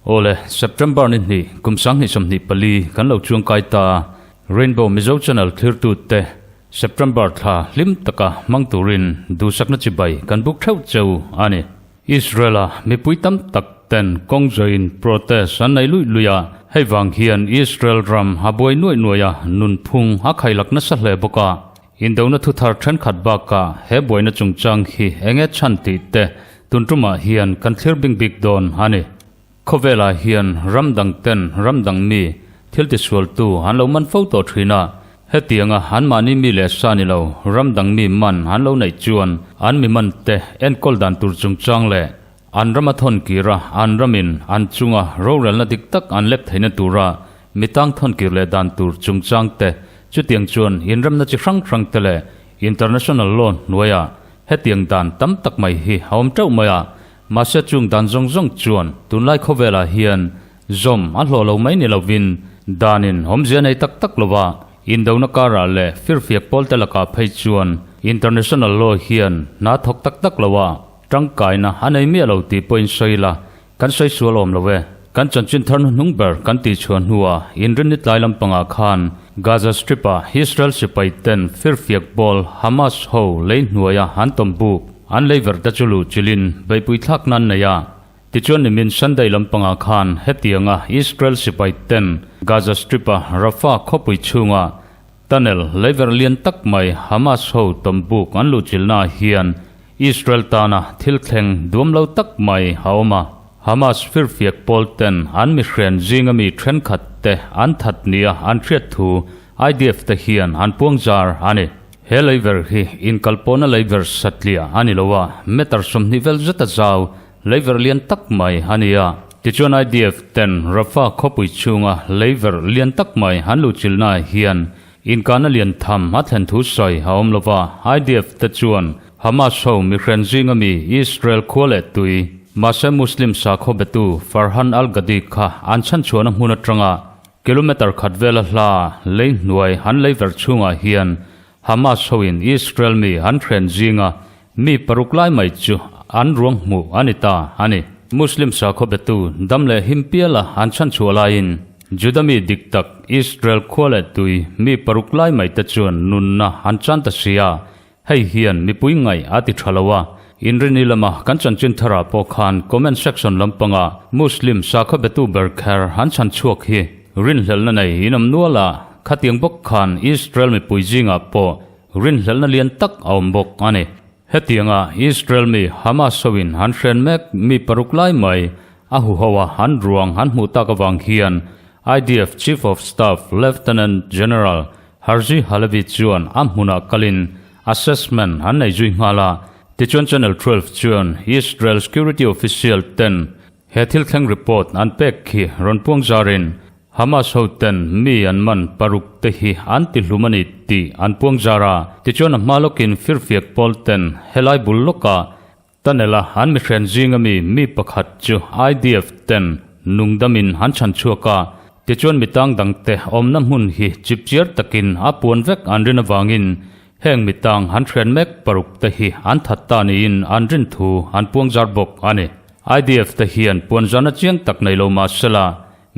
Awle, September ni hnih, kum 2024 kan lo chuangkai ta. Rainbow Mizo Channel thlirtute September thla hlim taka hmang turin duhsakna chibai kan buk theuh cheu a ni. Israel-a mipui tam tak ten kawng zawhin protest an nei luih luih a, hei vang hian Israel ram a buai nuaih nuaih a, nunphung a khailak nasa hle bawk a. Indona thuthar thenkhat bakah he buaina chungchang hi eng nge chhan tih te tun tumah hian kan thlir bing bik dawn a ni. Khawvelah hian ram dang ten ram dang mi thil tisualtu an lo man fo tawh thin a, hetianga anmahni mi leh sa ni lo ram dang mi man an lo neih chuan an mi man te enkawl dan tur chungchang leh an rama thawn kira an ramin an chunga rorelna dik tak an lep theihna tura mi tang thawn kir leh dan tur chungchang te chutiang chuan inremna chi hrang hrang te leh international law hnuaiah hetiang dan tam tak mai hi a awm teuh mai a. Mahse chung dan zawng zawng chuan tunlai khawvelah hian zawm a hlawh lo mai ni lovin danin awmzia nei tak tak lova indona karah leh firfiak pawlte lakah phei chuan international law hian hna thawk tak tak loa tangkaina a nei miah lo tih pawhin sawi ila kan sawi sual awm lo e. Kan chanchin thar hnuhnung ber kan tihchhuah hnuah inrinni tlai lampangah khan Gaza Strip-ah Israel sipai ten firfiak pawl Hamas ho lei hnuaia an tawm buk An lei ver te chu luh chilhin beihpui thlak nan nei a. Tichuan nimin Sunday lampangah khan hetianga Israel sipai ten Gaza Strip-a Rafah khawpui chhunga tunnel lei ver lian tak mai Hamas ho tawmbuk an luh chilhna ah hian Israel tana thil thleng duam lo tak mai a awm a. Hamas firfiak pawl ten an mihren zinga mi thenkhat te an that nia an hriat thu IDF te hian an puangzar a ni. He leiver hi inkalpawhna leiver satliah a ni lo a, meter 20 vel zeta zau leiver lian tak mai a ni a. Tichuan IDF ten Rafah khawpui chhunga leiver lian tak mai an luhchilhnaah hian inkahna lian tham a thlen thu sawi a awm lo va, IDF te chuan Hamas ho mihren zinga mi Israel khua leh tui, mahse Muslim sakhaw betu Farhan al-Gadi kha an chhanchhuahna hmun atanga Kilometer khat vela hla lei hnuai an lei ver chhungah hian Hamas hoin Israel mi an hren zinga mi paruk lai mai chu an ruang hmuh a ni ta a ni. Muslim sakhaw betu dam leh him piala an chhanchhuah laiin Juda mi dik tak Israel khua leh tui mi paruk lai mai te chuan nunna an chan ta si a, hei hian mipui ngaih a ti tha lo a. Inrini lama kan chanchin tharah pawh khan comment section lampanga Muslim sakhaw betu ber kher an chhan chhuak hi rinhlelhna nei in awm nual a, khatiang bawk khan Israel mipui zingah pawh rinhlelhna lian tak a awm bawk a ni. Hetianga Israel mi Hamas hoin an hren mek mi paruk lai mai a huho a an ruang an hmuh tak avang hian IDF Chief of Staff Lieutenant General Herzi Halevi chuan a hmunah kalin Assessment an nei zui nghal a, tichuan Channel 12 chuan Israel security official ten he thil thleng report an pek khi rawn puang zarin Hamas ho ten mi an man paruk te hi an ti hlum a ni tih an puang zar a, tichuan a hma lawkin firfiak pawl ten helai bul lawkah tunnel-a an mihren zinga mi mi pakhat chu IDF ten nungdamin an chhan chhuak a, tichuan mi tang dangte awmna hmun hi chipchiar takin a puan vek an rin avangin heng mi tang an hren mek paruk te hi an that ta niin an rin thu an puang zar bawk a ni. IDF te hian puan zana chiang tak nei lo mah sela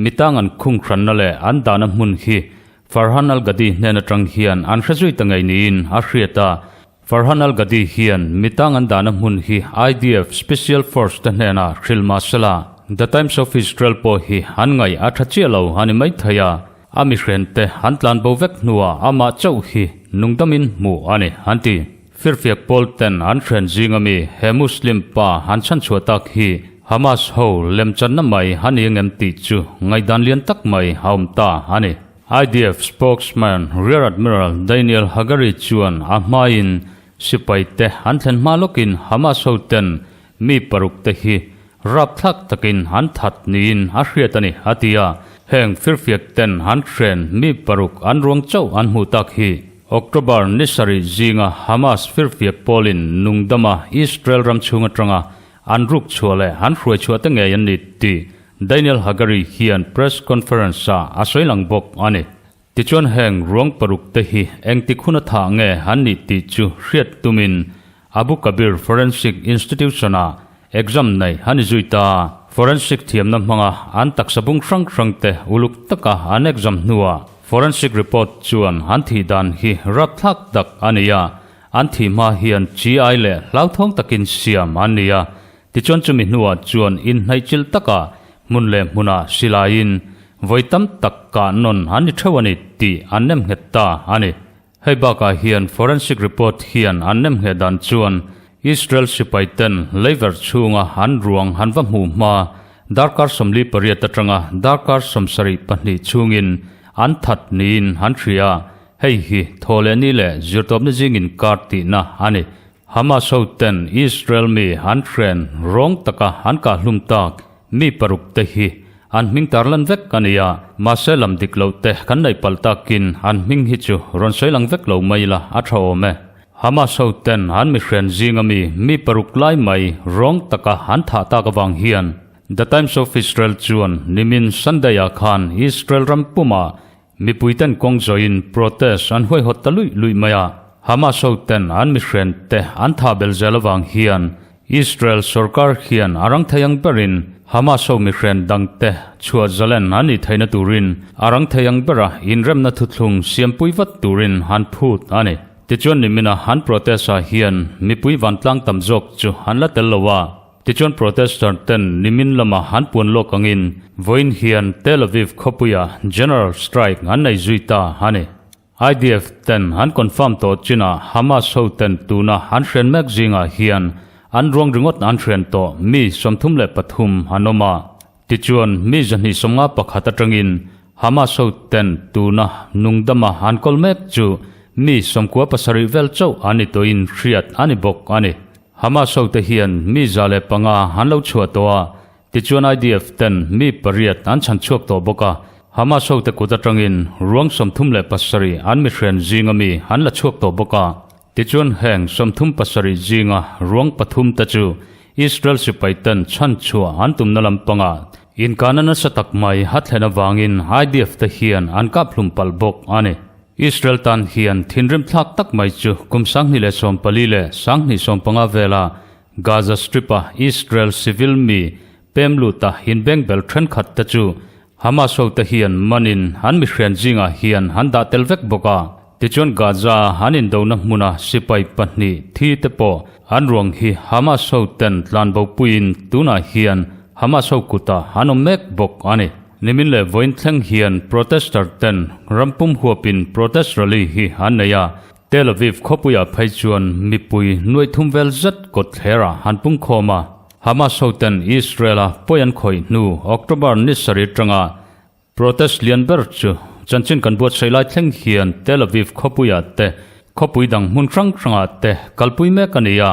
mi tang an khung hranna leh an dahna hmun hi Farhan al-Gadi hnen atang hian an hre zui ta ngei niin a hriat a, Farhan al-Gadi hian mi tang an dahna hmun hi IDF Special Force te hnenah hrilh mah sela, The Times of Israel pawh hi an ngaih a tha chiah lo a ni maithei a, a mihren te an tlan bo vek hnuah amah chauh hi nungdamin hmuh a ni, an ti. Firfiak pawl ten an hren zinga mi he Muslim pa an chhanchhuah tak hi Hamas ho lemchanna mai a ni angem tih chu ngaihdan lian tak mai a awm ta a ni. IDF spokesman Rear Admiral Daniel Hagari chuan a hmain sipai te an thlen hma lawkin Hamas ho ten mi paruk te hi rapthlak takin an that niin a hriat a ni, a ti a. Heng firfiak ten an hren mi paruk an ruang chauh an hmuh tak hi October ni sarih zinga Hamas firfiak pawlin nungdama Israel ram chhung atanga an ruk chhuah leh an hruai chhuah te ngei an ni tih Daniel Hagari hian press conference-ah a sawi lang bawk a ni. Tichuan heng ruang paruk te hi engtik hun a thah nge an nih tih chu hriat tumin Abu Kabir Forensic Institution-ah exam nei an i zui ta. Forensic thiamna hmanga an taksa bung hrang hrang te uluk taka an exam hnuah forensic report chuan an thih dan hi rapthlak tak a ni a, an thih hma hian chi ai leh hlauthawng takin siam an ni a. Tichuan chumi hnuah chuan inhnaihchilh taka hmun leh hmunah silaiin vawi tam tak kah nawn an ni theuh a ni tih an nem nghet ta a ni. Hei bakah hian forensic report hian an nem ngheh dan chuan Israel sipai ten leiver chhunga an ruang han va hmuh hma darkar 48 atanga darkar 72 chhungin an that niin an hria. Hei hi thaw leh ni leh zirtawpna zingin kar tihna a ni. Hamas ho ten Israel mi an hren rawng taka an kah hlum tak mi paruk te hi an hming tarlan vek a ni a, mahse lam dik loh te kan neih palh takin an hming hi chu rawn sawi lang vek lo mai la a tha awm e. Hamas ho ten an mi hren zinga mi mi paruk lai mai rawng taka an thah tak avang hian The Times of Israel chuan nimin Sunday ah khan Israel ram pumah Mipui ten kawng zawhin protest an huaihawt ta luih luih mai a, Hamas ho ten an mihren te an thah bel zel avang hian Israel sorkar hian a rang thei ang berin Hamas ho mihren dang te chhuah zalen an nih theihna turin a rang thei ang bera inremna thuthlung siampui vat turin an phut a ni. Tichuan nimina an protest ah hian mipui vantlang tam zawk chu an la tel lo a. Tichuan protester ten nimin lama an puan lawk angin vawiin hian Tel Aviv khawpuia general strike an nei zui ta a ni. IDF ten an confirm tawh chinah Hamas ho ten tuna an hren mek zingah hian an ruang ringawt an hren tawh mi 33 an awm a. Tichuan mi 251 atangin Hamas ho ten tuna nungdama an kawl mek chu mi 97 vel chauh an ni tawhin hriat a ni bawk a ni. Hamas ho te hian mi 105 an lo chhuah tawh a, tichuan IDF ten mi pariat an chhan chhuak tawh bawk a. Hamas ho te kut atangin ruang 37 an mihren zinga mi an la chhuak tawh bawk a. Tichuan heng 37 zinga ruang pathum te chu Israel sipai ten chhan chhuah an tumna lampanga inkahna nasa tak mai a thlen avangin IDF te hian an kap hlum palh bawk a ni. Israel tan hian thinrim thlak tak mai chu kum 2014 leh 2015 vela Gaza Strip-a Israel civil mi pem luta inbengbel thenkhat te chu Hamas ho te hian manin an mihrian zingah hian an dah tel vek bawk a. Tichuan Gaza an indona hmuna sipai pahnih thi te pawh an ruang hi Hamas ho ten tlanbopuiin tunah hian Hamas ho kutah an awm mek bawk a ni. Nimin leh vawiin thleng hian protester ten rampum huapin protest rally hi an nei a, Tel Aviv khawpuiah phei chuan mipui nuaih thum vel zet kawt thlerah an pungkhawm a. Hamas ho ten Israel-a pawi an khawih hnu October ni sarih atanga protest lian ber chu chanchin kan buatsaih lai thleng hian Tel Aviv khawpuiah te Khawpui dang hmun hrang hrangah te kalpui mek a ni a,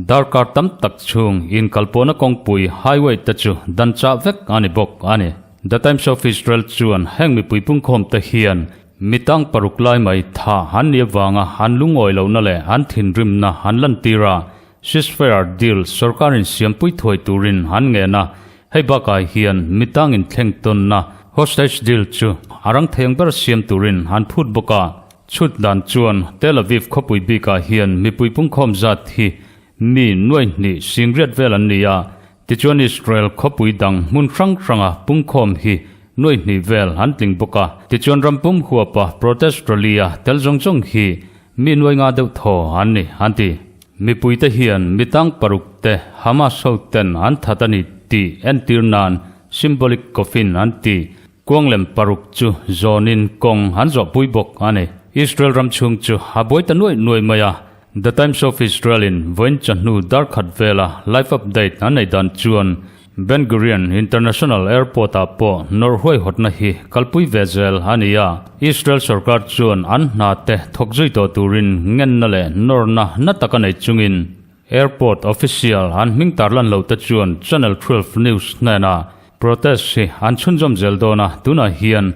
darkar tam tak chhung inkalpawhna kawngpui, highway, te chu dan chah vek a ni bawk a ni. The Times of Israel chuan heng mipui pungkhawm te hian mi tang paruk lai mai tha an ni avanga an lungawi lohna leh an thinrimna an lantir a, ceasefire deal sorkarin siampui thuai turin an ngen a, hei bakah hian mi tang inthleng tawnna hostage deal chu a rang thei ang ber siam turin an phut bawk a. Chhut dan chuan Tel Aviv khawpui bikah hian mipui pungkhawm zat hi mi nuai hnih singriat vel an ni a, tichuan Israel khawpui dang hmun hrang hranga pungkhawm hi nuai hnih vel an tling bawk a, tichuan rampum huapa protest rally-a tel zawng zawng hi mi nuai nga deuh thaw an ni, an ti. Mipuite hian mi tang paruk te Hamas ho ten an that a ni tih entir nan symbolic coffin an ti. Kuanglem paruk chu zawnin kawng an zawhpui bawk a ni. Israel ram chhung chu a buai ta nuaih nuaih mai a, The Times of Israel in vawiin chahnu darkhat vela live update an nei dan chuan Ben Gurion International Airport ah pawh nawrh huaihawtna hi kalpui ve zel a ni a. Israel sorkar chuan an hna te thawk zui tawh turin ngenna leh nawrna na tak a nei chungin Airport official an hming tarlan lo te chuan Channel 12 News hnenah protest hi an chhunzawm zel dawn a, tunah hian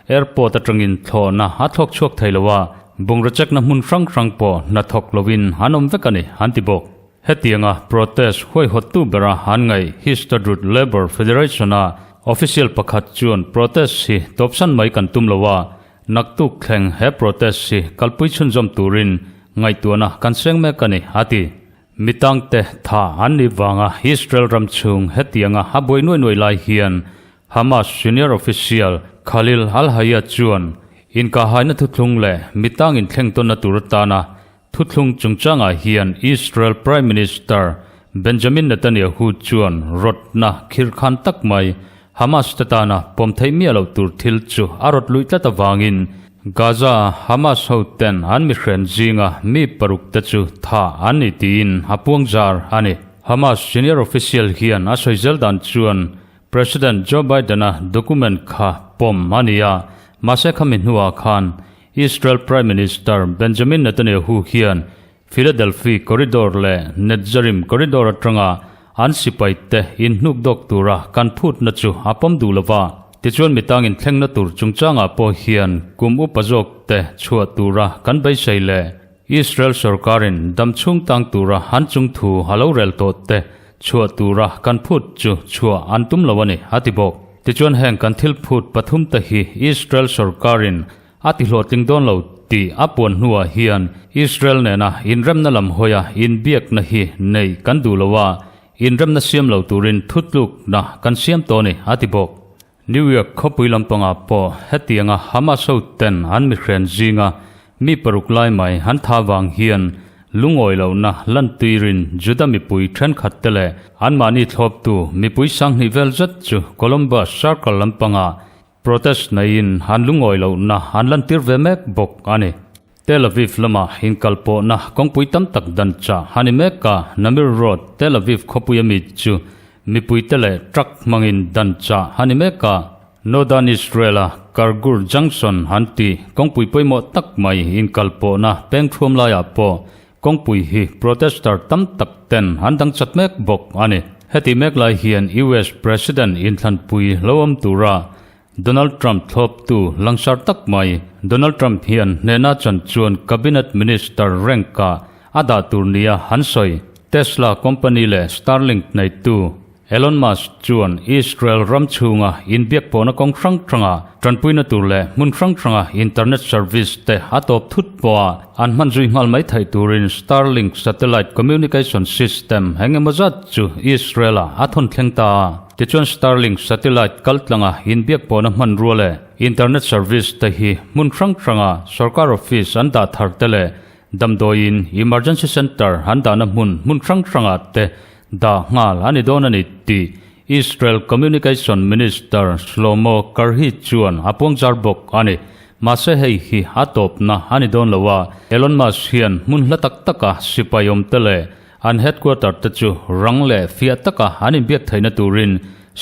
airport atangin thlawhna a thlawk chhuak thei lo a, bungraw checkna hmun hrang hrang pawh hna thawk lovin an awm vek a ni, an ti bawk. Hetianga protest huaihawttu bera an ngaih Histadrut Labour Federation-a official pakhat chuan protest hi tawpsan mai kan tum lo a, Naktuk thleng he protest hi kalpui chhunzawm turin ngaihtuahna kan seng mek a ni, a ti. Mitangte tha an nih vanga Israel ram chhung hetianga a buai nuai nuai lai hian Hamas senior official Khalil al-Hayya chuan inkahhaina thuthlung leh mitang inthleng tawnna tur atana thuthlung chungchangah hian Israel Prime Minister Benjamin Netanyahu chuan rawtna khirkhan tak mai Hamas te tana pawm theih miah loh tur thil chu a rawt luih tlat avangin Gaza Hamas hoten an mihren zinga mi paruk te chu tha an ni tiin a puang zar a ni. Hamas senior official hian a sawi zel dan chuan President Joe Biden-a document kha pawm a ni a, mahse khami hnuah khan Israel Prime Minister Benjamin Netanyahu hian Philadelphi Corridor leh Netzarim Corridor atanga an sipaite inhnuk dawk tura kan phutna chu a pawm duh lo va. Tichuan mitang inthlengna tur chungchangah pawh hian kum upa zawkte chhuah tura kan beisei leh Israel sorkarin damchhung tang tura an chungthu a lo rel tawh te chhuah tura kan phut chu chhuah an tum lo a ni, a ti bawk. Tichuan heng kan thil phut pathum te hi Israel sorkarin a ti hlawhtling dawn lo tih a puan hnuah hian Israel nena inremna lam hawia inbiakna hi nei kan duh lo a, inremna siam lo turin thutlukna kan siam tawh a ni, a ti bawk. New York khawpui lampangah pawh hetianga Hamas hoten an mihren zinga mi paruk lai mai an tha vang hian lungawi lohna lantirin Juda mipui thenkhat te leh anmahni thlawptu mipui sanghnih vel zet chu Columbus Circle lampangah Protest neiin an lungawi lohna an lantir ve mek bawk a ni. Tel Aviv lama inkalpawhna kawngpui tam tak dan chah a ni mek a, Namir Road, Tel Aviv khawpui ami chu mipuite leh truck hmangin dan chah a ni mek a. Northern Israel-a Kargur Junction an tih kawngpui pawimawh tak mai inkalpawhna peng thuam laiah pawh Kawngpui hi protester tam tak ten an dang chat mek bawk a ni. Heti mek lai hian US President inthlanpui lo awm tura Donald Trump thlawptu langsar tak mai Donald Trump hian hnehna chan chuan Cabinet Minister rank-ah a dah tur nia an sawi. Tesla company leh Starlink neitu Elon Musk chuan Israel ram chhunga inbiak pawhna kawng hrang hranga tanpuina tur leh hmun hrang hranga internet service te a tawp thut pawha an hman zui nghal mai theih turin Starlink satellite communication system eng emaw zat chu Israel-ah a thawn thleng ta a. Tichuan Starlink satellite kaltlanga inbiak pawhna hmanrua leh internet service te hi hmun hrang hranga sorkar office an dah thar te leh damdawiin emergency center an dahna hmun hmun hrang hrangah te Dah nghal a ni dawn a ni tih Israel Communication Minister Shlomo Karhi chuan a puangzar bawk a ni. Mahse hei hi a tawpna a ni dawn lo a, Elon Musk hian hmun hla tak taka sipai awmte leh an headquarter te chu rang leh fiah taka an inbiak theihna turin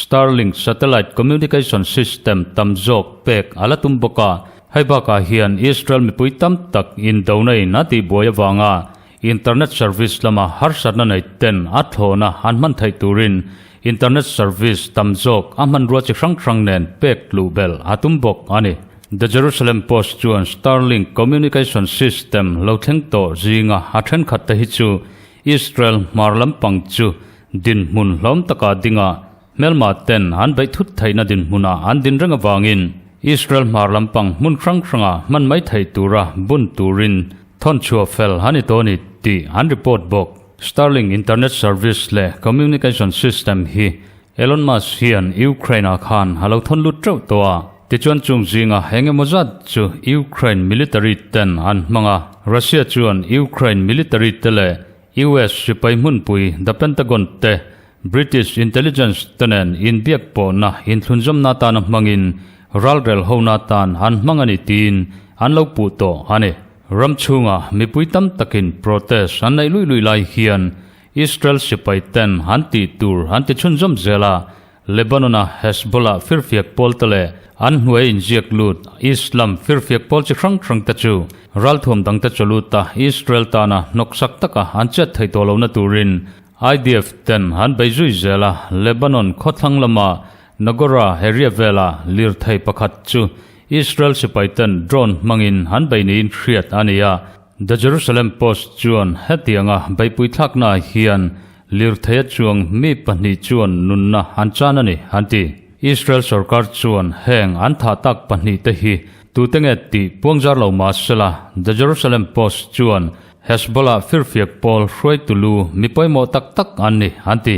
Starlink satellite communication system tam zawk pek a la tum bawk a. Hei bakah hian Israel mipui tam tak indona in a tihbuai avanga Internet service lama harsatna nei ten a thlawhna an hman theih turin internet service tam zawk a hmanrua chi hrang hrang nen pek luh belh a tum bawk a ni. The Jerusalem Post chuan Starlink communication system lo thleng tawh zinga a thenkhat te hi chu Israel hmar lampang chu dinhmun hlawm taka dinga Hmelma ten an beih thut theihna dinhmunah an din reng avangin Israel hmar lampang hmun hrang hranga hman mai theih tura bun turin thawnchhuah fel a ni tawh a ni tih an report bawk. Starlink internet service leh communication system hi Elon Musk hian Ukraine-ah khan a lo thawn lut teuh tawh a, tichuan chung zinga eng emaw zat chu Ukraine military ten an hmang a, Russia chuan Ukraine military te leh US sipai hmunpui The Pentagon te British intelligence te nen inbiak pawhna inthlunzawmna atana hmangin ralrel hona atan an hmang a ni tiin an lo puh tawh a ni. Ram chhunga mipui tam takin protest an neih luih luih lai hian Israel sipai ten an tih tur an ti chhunzawm zel a, Lebanon-a Hezbollah firfiak pawl te leh an hnuai inziak lut Islam firfiak pawl chi hrang hrang te chu ralthuam dang te chaw luta Israel tana hnawksak taka an chet thei tawh lohna turin IDF ten an bei zui zel a, Lebanon khawthlang lama Nagora area vela lirthei pakhat chu Israel sipai ten drone hmangin an bei niin hriat a ni a. The Jerusalem Post chuan hetianga beihpui thlaknaah hian lirtheia chuang mi pahnih chuan nunna an chan a ni, an ti. Israel sorkar chuan heng an thah tak pahnih te hi. Tute nge tih puangzar lo mah sela, The Jerusalem Post chuan Hezbollah firfiak pawl hruaitu lu mi pawimawh tak tak an ni, an ti.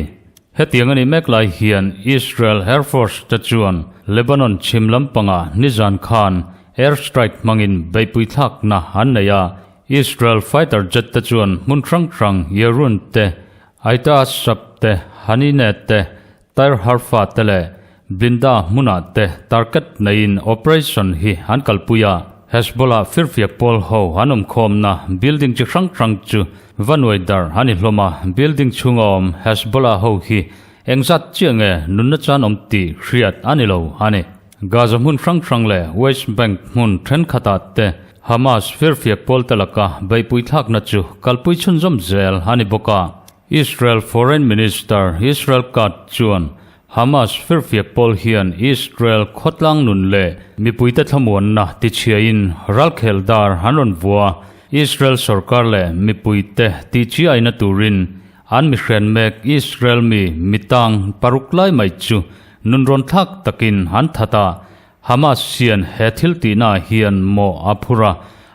Hetiang a nih mek lai hian Israel Air Force te chuan Lebanon chhim lampangah nizan khan air strike hmangin beihpui thlakna an nei a, Israel fighter jet te chuan hmun hrang hrang Yerun te, Aita Ashab te, Hanine te, Tyre Harfa te leh Blinda hmunah te target neiin operation hi an kalpui a, Hezbollah firfiak pawl ho an awmkhawmna building chi hrang hrang chu va nuai darh a ni hlawm a, building chhunga awm Hezbollah ho hi engzat chiah nge nunna chan awm tih hriat a ni lo a ni. Gaza hmun hrang hrang leh West Bank hmun thenkhatah te Hamas firfiak pawl te laka beihpui thlakna chu kalpui chhunzawm zel a ni bawk a. Israel Foreign Minister Israel Katz chuan Hamas firfiak pawl hian Israel khawtlang nun leh mipuite thlamuanna tichhiain ralkhel dar an rawn vua. Israel sorkar leh mipuite tihchiaina turin an mihren mek Israel mi mitang paruk lai mai chu nunrawn thlak takin an that a, Hamas hian he thil tihnaah hian mawh a phur a,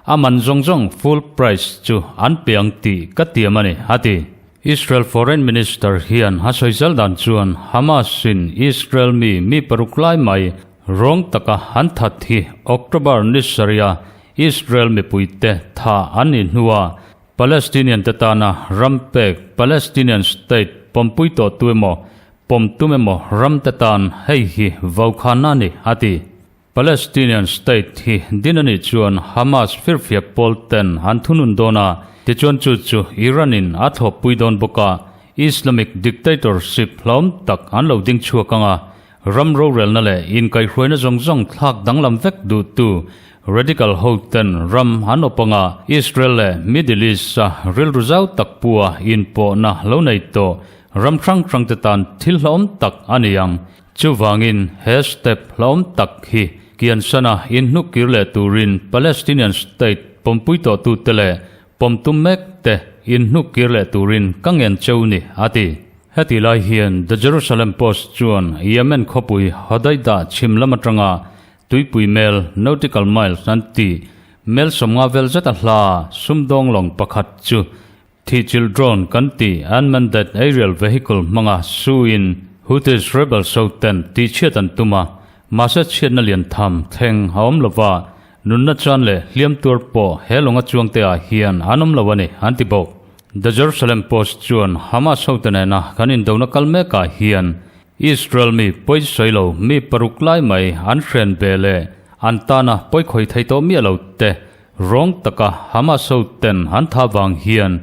a man zawng zawng full price chu an pe ang tih ka tiam a ni, a ti. Israel Foreign Minister hian a sawi zel dan chuan Hamas-in Israel mi mi paruk lai mai rawng taka an that hi October ni sarih-a Israel mipuite thah an nih hnuah Palestinian te tana ram pek Palestinian state pawmpui tawh tu emaw pawm tum emaw ram te tan hei hi vaukhana a ni, a ti. Palestinian state hi din a nih chuan Hamas firfiak pawl ten an thunun dawn a, tichuan chu chu Iran in a thlawppui dawn bawk a, Islamic dictatorship hlauhawm tak an lo ding chhuak ang a, ram rorelna leh inkaihhruaina zawng zawng thlak danglam vek duhtu radical ho ten ram an awp ang a, Israel leh Middle East-a rilru zau tak pua inpawhna lo nei tawh ram hrang hrang te tan thil hlauhawm tak a ni ang. Chuvangin he step hlauhawm tak hi kiansana inhnuk kir leh turin Palestinian state pawmpui tawhtute leh pawm tum mek te inhnuk kir leh turin ka ngen cheu ni, a ti. Heti lai hian The Jerusalem Post chuan Yemen khawpui Hodeidah chhim lam atanga tuipui mel, nautical miles, an tih mel 50 vel zeta hla sumdawng lawng pakhat chu Thihchilh drone kan tih unmanned aerial vehicle hmanga suin Houthis rebels ho ten tihchhiat an tum a, mahse chhiatna lian tham thleng a awm lova, nunna chan leh hliam tuar pawh he lawnga chuangte ah hian an awm lo a ni, an ti bawk. The Jerusalem Post chuan Hamas hote nena kan indona kal mekah hian Israel mi pawi sawi lo mi paruk lai mai an hren ve leh an tana pawi khawi thei tawh miah lo te Rawng taka Hamas ho ten an tha vang hian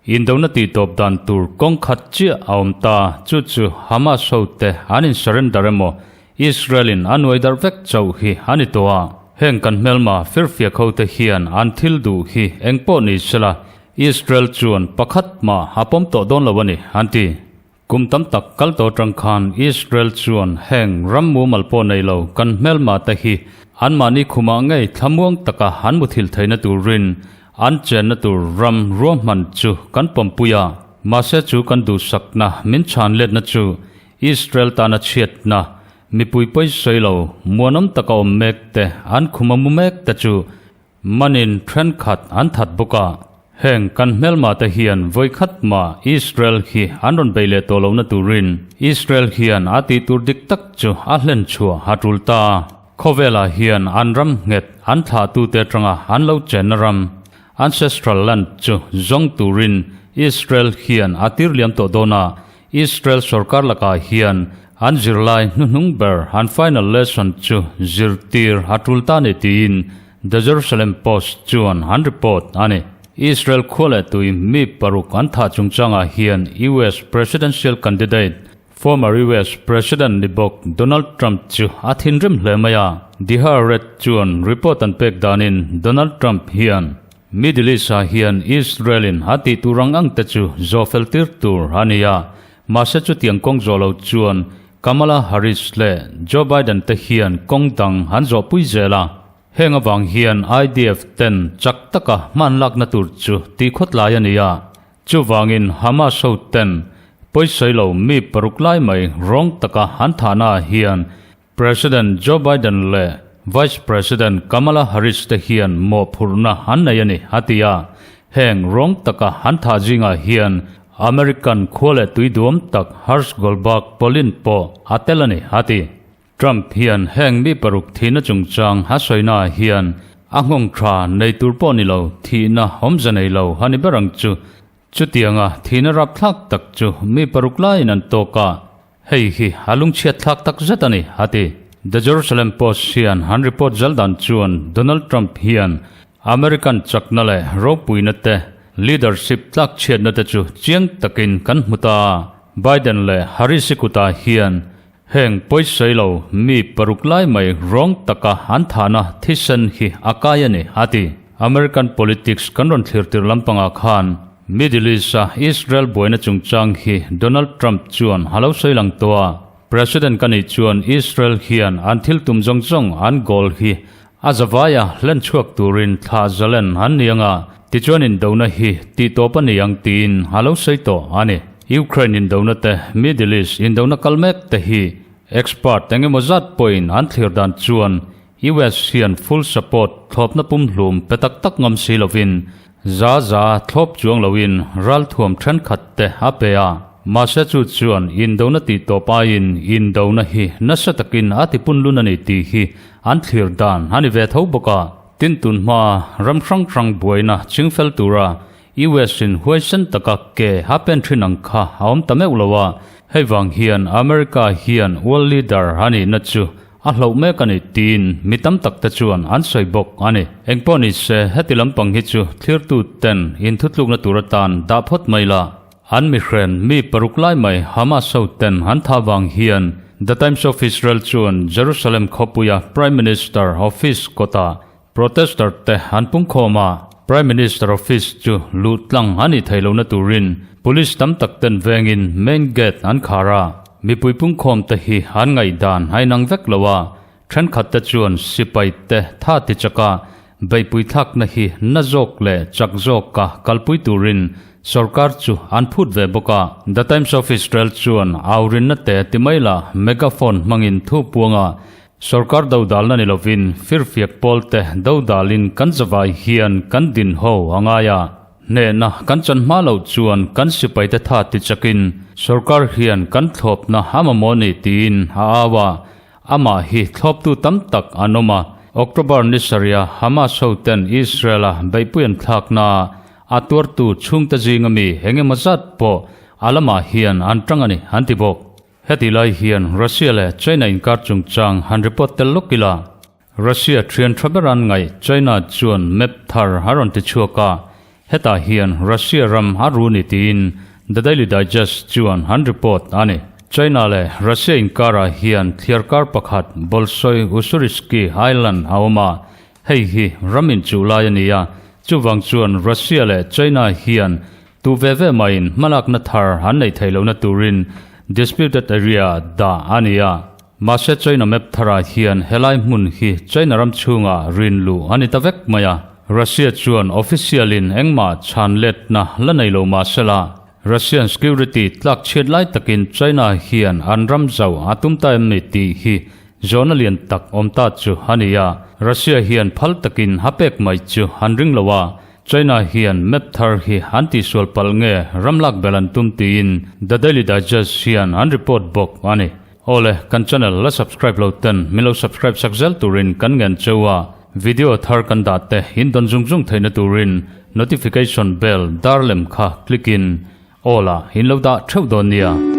indona tih tawp dan tur kawng khat chiah a awm ta, chu chu Hamas ho te an in surrender emaw Israel in a nuai darh vek chauh hi a ni tawh a. Heng kan hmelma firfiak ho te hian an thil duh hi eng pawh ni sela Israel chuan pakhat mah a pawm tawh dawn lo a ni, an ti. Kum tam tak kal tawh atang khan Israel chuan heng ram mumal pawh nei lo kan hmelma te hi anmahni khumah ngei thlamuang taka an muthilh theihna turin an chenna tur ram ruahman chu kan pawmpui a. Mahse chu kan duhsakna min chhan letna chu Israel tana chhiatna mipui pawi sawi lo muanawm taka awm mek te an khuma mu mek te chu Manin thenkhat an that bawk a, heng kan hmelma te hian vawikhat mah Israel hi an rawn bei leh tawh lohna turin Israel hian a tih tur dik tak chu a hlen chhuah a tul ta. Khawvelah hian an ram nghet an thlahtute atanga an lo chenna ram, ancestral land, chu zawng turin Israel hian a tir liam tawh dawn a, Israel sorkar lakah hian an zirlai hnuhnung ber an final lesson chu zirtir a tul ta ni tiin The Jerusalem Post chuan an report a ni. Israel khua leh tui mi paruk an thah chungchangah hian US presidential candidate, former US President ni bawk Donald Trump chu a thinrim hle mai a. The Haaretz chuan report an pek danin Donald Trump hian Middle East-ah hian Israel-in a tih tur ang ang te chu zawh fel tir tur a ni a, mahse chutiang kawng zawh lo chuan Kamala Harris leh Joe Biden te hian kawng dang an zawhpui zel a. Heng avang hian IDF ten chak taka hman lakna tur chu tih khawtlai a ni a, chuvangin Hamas ho ten pawisawi lo mi paruk lai mai rawng taka an thahnaah hian President Joe Biden leh. Vice President Kamala Harris te hian mawhphurhna an nei a ni, a ti a. Heng rawng taka an thah zingah hian American khua leh tui duam tak Hersh Goldberg Polin pawh a tel a ni, a ti. Trump hian heng mi paruk thihna chungchang a sawinaah hian a nghawng tha nei tur pawh ni lo, thihna awmze nei lo a ni ber ang chu. Chutianga thihna rapthlak tak chu mi paruk laiin an tawk a, hei hi a lungchhiat thlak tak zet a ni, a ti. The Jerusalem Post hian an report zal dan chuan Donald Trump hian American chakna leh ropuina te, leadership tlakchhiatna te chu chiang takin kan hmu ta a, Biden leh Harris-i kutah hian Heng pawisawi lo mi paruk lai mai rawng taka an thahna thisen hi a kai a ni, a ti. American politics kan rawn thlir tir lampangah khan Middle East-a Israel buaina chungchang hi Donald Trump chuan a lo sawi lang tawh a. President ka nih chuan Israel hian an thil tum zawng zawng an goal hi a zavaia hlen chhuak turin thlah zalen an ni anga, tichuan indona hi tihtawp a ni ang tiin a lo sawi tawh a ni. Ukraine indona te, Middle East indona kal mek te hi expert eng emaw zat pawhin an thlir dan chuan US hian full support thlawpna pumhlum pe tak tak ngam si lovin Za za thlawp chuang loin ralthuam thenkhat te a pe a, mahse chu chuan indona tih tawp aiin indona hi nasa takin a ti punlun a ni tih hi an thlir dan a ni ve tho bawk a. Tin tun hma ram hrang hrang buaina chingfel tura US in huaisen taka ke a pen thin ang kha a awm ta meuh lo a, hei vang hian America hian world leader a nihna chu A hlauh mek a ni tiin mi tam tak te chuan an sawi bawk a ni. Engpawh ni se, heti lampang hi chu thlirtu ten inthutlukna tur atan dah phawt mai la. An mihren mi paruk lai mai Hamas ho ten an thah vang hian The Times of Israel chuan Jerusalem khawpuia Prime Minister office kawtah Protester te an pungkhawm a, Prime Minister office chu luh tlang a nih theih lohna turin Police tam tak ten vengin main gate an khar a, mipui pungkhawm te hi an ngaihdan a inang vek lo a, thenkhat te chuan sipai te tha ti chaka beihpui thlakna hi na zawk leh chak zawka kalpui turin sorkar chu an phut ve bawk a. The Times of Israel chuan aurinna te ti mai la megaphone hmangin thu puanga Sorkar dodalna ni lovin firfiak pawlte dodalin kan zavai hian kan din ho a ngai a, hnehna kan chan hma loh chuan kan sipaite tha ti chakin sorkar hian kan thlawpna a mamawh ni tiin a au a, amah hi thlawptu tam tak an awm a. October ni sarih a Hamas hoten Israel-a beihpui an thlakna a tuartu chhungte zinga mi engemaw zat pawh a lamah hian an tang a ni an ti bawk. Heti lai hian Russia leh China inkar chungchang han report tel lawk ila, Russia thian tha ber an ngaih China chuan map thar a rawn ti chhuak a, hetah hian Russia ram a ru ni tiin The Daily Digest chuan an report a ni. China leh Russia inkarah hian thliarkar pakhat Bolshoi Ussuriysky Island a awm a, hei hi ram inchuh lai a ni a, chuvang chuan Russia leh China hian Tu ve ve maiin hmalakna thar an neih theih lohna turin disputed area dah a ni a. Mahse China map tharah hian helai hmun hi China ram chhungah rin luh a ni ta vek mai a. Russia chuan official in engmah chhan letna la nei lo mahsela Russian security tlak chhiat lai takin China hian an ram zau a tum ta em ni tih hi zawhna lian tak awm ta chu a ni a. Russia hian phal takin a pek mai chu an ring lo a, China hian map thar hi an tihsual palh nge ram lak bel an tum tiin The Daily Digest hian an report bawk a ni. Awle, kan channel la subscribe lo ten min lo subscribe sak zel turin kan ngen cheu a, video thar kan dah te in dawn zung zung theihna turin notification bell dar lem kha click in all ah in lo dah theuh dawn nia.